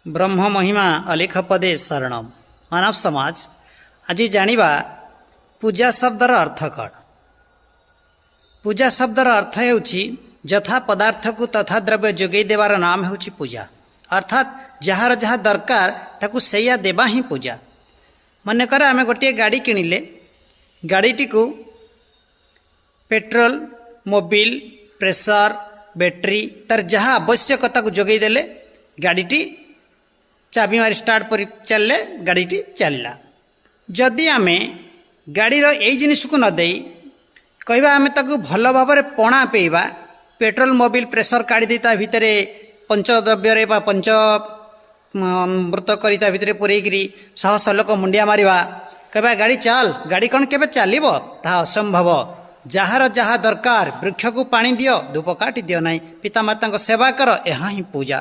ବ୍ରହ୍ମ ମହିମା ଅଲେଖ ପଦେ ଶରଣମ। ମାନବ ସମାଜ, ଆଜି ଜାଣିବା ପୂଜା ଶବ୍ଦର ଅର୍ଥ କ'ଣ। ପୂଜା ଶବ୍ଦର ଅର୍ଥ ହେଉଛି, ଯଥା ପଦାର୍ଥକୁ ତଥା ଦ୍ରବ୍ୟ ଯୋଗାଇ ଦେବାର ନାମ ହେଉଛି ପୂଜା। ଅର୍ଥାତ୍ ଯାହାର ଯାହା ଦରକାର, ତାକୁ ସେଇଆ ଦେବା ହିଁ ପୂଜା। ମନେକର ଆମେ ଗୋଟିଏ ଗାଡ଼ି କିଣିଲେ। ଗାଡ଼ିଟିକୁ ପେଟ୍ରୋଲ, ମୋବିଲ, ପ୍ରେସର, ବ୍ୟାଟେରୀ, ତାର ଯାହା ଆବଶ୍ୟକ ତାକୁ ଯୋଗାଇ ଦେଲେ, ଗାଡ଼ିଟି ଚାବି ମାରି ଷ୍ଟାର୍ଟ କରି ଚାଲିଲେ, ଗାଡ଼ିଟି ଚାଲିଲା। ଯଦି ଆମେ ଗାଡ଼ିର ଏଇ ଜିନିଷକୁ ନ ଦେଇ କହିବା ଆମେ ତାକୁ ଭଲ ଭାବରେ ପଣା ପିଇବା, ପେଟ୍ରୋଲ, ମୋବିଲ, ପ୍ରେସର କାଢ଼ି ଦେଇ ତା ଭିତରେ ପଞ୍ଚଦ୍ରବ୍ୟରେ ବା ପଞ୍ଚ ମୃତ କରି ତା ଭିତରେ ପୂରେଇକିରି ଶହ ଶହ ଲୋକ ମୁଣ୍ଡିଆ ମାରିବା, କହିବା ଗାଡ଼ି ଚାଲ, ଗାଡ଼ି କ'ଣ କେବେ ଚାଲିବ? ତାହା ଅସମ୍ଭବ। ଯାହାର ଯାହା ଦରକାର, ବୃକ୍ଷକୁ ପାଣି ଦିଅ, ଧୂପ କାଠି ଦିଅ ନାହିଁ। ପିତାମାତାଙ୍କ ସେବା କର, ଏହା ହିଁ ପୂଜା।